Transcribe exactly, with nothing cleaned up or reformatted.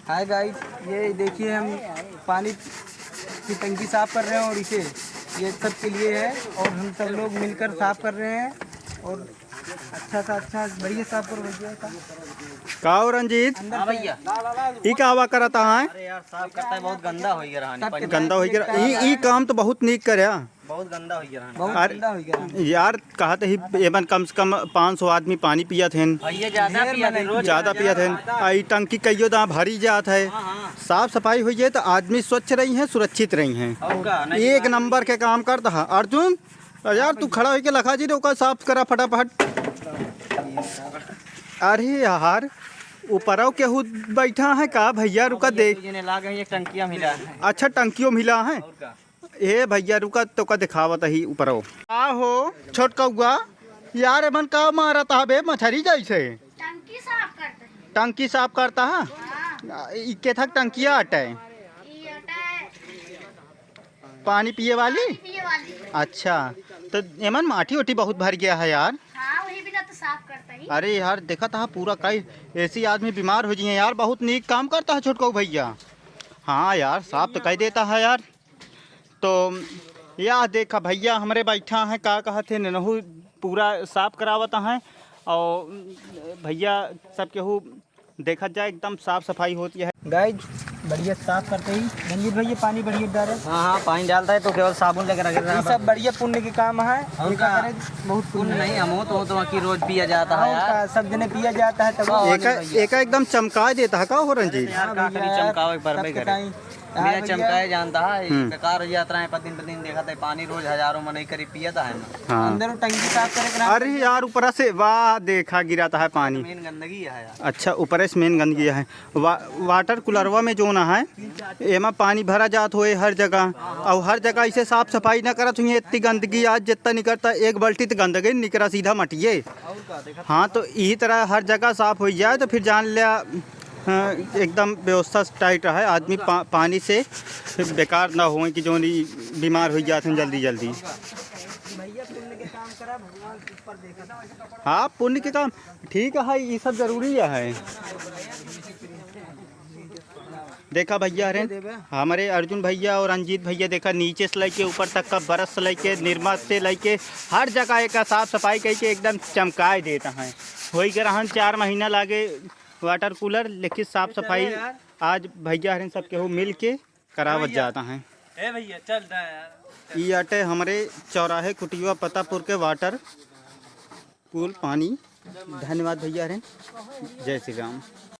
हाय गाइस, ये देखिए, हम पानी की टंकी साफ कर रहे हैं और इसे, ये सब के लिए है और हम सब लोग मिलकर साफ कर रहे हैं और अच्छा सा, अच्छा बढ़िया साफ करो भैया। का हो रंजीत? अंदर हाँ से भैया। ई का हवा करत है? अरे यार, साफ करता है, बहुत गंदा हो गया रहा। गंदा हो गया। ई, ई काम तो बहुत नीक करे। बहुत गंदा हो गया रहा। बहुत अरे गंदा हो गया। यार, कहत ही एमन कम से कम पाँच सौ आदमी पानी पियत हैं। भैया, ज्यादा ढेर पियत हैं, मनई रोज ज्यादा पियत हैं। आ, ई टंकी कइयो दा भरी जात है। हाँ, हाँ। साफ सफाई होई जाए तो आदमी स्वच्छ रही हैं, सुरक्षित रही हैं। और का, नहीं एक तो नंबर के काम करता है। अर्जुन, अरे यार, तू खड़ा होके लखा जी रे, ओका साफ करा फटाफट। अरे यार, ऊपरव केहू बैठा है का भैया? रुका, देख। जी ने लाग है, एक टंकिया मिला है। अच्छा, टंकियो मिला है। और का? ए भैया, रुका, तोका दिखावत ही ऊपरव। का हो छोटकउआ, यार एमन का मारत हबे मछरी जैसे? टंकी साफ करता है। टंकी साफ करता है? हाँ। ई केथक टंकिया अटे? ई अटे पानी पिए वाली? पिए वाली। अच्छा, तो एमन माटी ओटी बहुत भर गया है यार। हाँ, वही बिना तो साफ करता ही। अरे यार, देखत हा पूरा कई ऐसी आदमी बीमार हो जिए यार। बहुत नीक काम करता है छोटकऊ भैया। हाँ यार, साफ तो कई देता है यार। तो या देखा भैया हमरे बैठा हैं, का कहत हैं, ननहू पूरा साफ करावत हैं। और भैया सब केहू देखत जाए, एकदम साफ सफाई होती है। गाइस, बढ़िया साफ करते ही रंजीत भैया पानी बढ़िया डाले। हाँ, हाँ, पानी डालता है तो केवल साबुन लेकर रख रहा ये है। सब बढ़िया पुण्य के काम है। और ये का का? करे, बहुत पुण्य पुण्य है। नहीं, हम हो तो, तो बाकी रोज पिया जाता है और यार। का, सब जने पिया जाता है तब। हाँ, एका, भैया। एका एकदम चमका देता है का हो रंजीत? यार, हाँ का भैया, करी, चमकावे पर सबके करे। ताई। हाँ बिना भैया। चमकाए जानता है, हम्म। बेकार हो जाता है, पर दिन पर दिन देखत है, पानी रोज हजारों मनई करी पियत है ना। हाँ। अंदर वो टंकी साफ करे के रहा। अरे यार, ऊपर से वाह, देखा गिराता है पानी। मेन गंदगी है यार। अच्छा, ऊपर से मेन गंदगी है। वा-, वाटर कूलरवा में जो ना है, एमा पानी भरा जात होए हर जगह, और हर जगह ऐसे साफ सफाई ना करत हुई, इतनी गंदगी आज जितना निकलता, एक बाल्टी तो गंदगी निकला सीधा मटिए। हाँ, तो यही तरह हर जगह साफ हो जाए तो फिर जान लिया, हाँ, एकदम व्यवस्था टाइट रहे, आदमी पा-, पानी से बेकार ना होए कि जो नहीं बीमार हो जाते हैं जल्दी जल्दी। हाँ, पुण्य के काम ठीक है, ये सब जरूरी है। देखा भैया हरेन, हमरे अर्जुन भैया और रंजीत भैया देखा नीचे से लेके ऊपर तक का ब्रश से लेके निरमा से लेके हर जगह एक साफ सफाई करके एकदम चमकाए देता है। होई के रहन चार महीना लागे वाटर कूलर, लेकिन साफ सफाई आज भैया हरेन सब केहू मिल के करावत जाता है। ए भैया, चल ना यार। ई अटे हमरे चौराहे कुटिया पतापुर के वाटर कूल पानी। धन्यवाद भैया हरेन। जय श्री राम।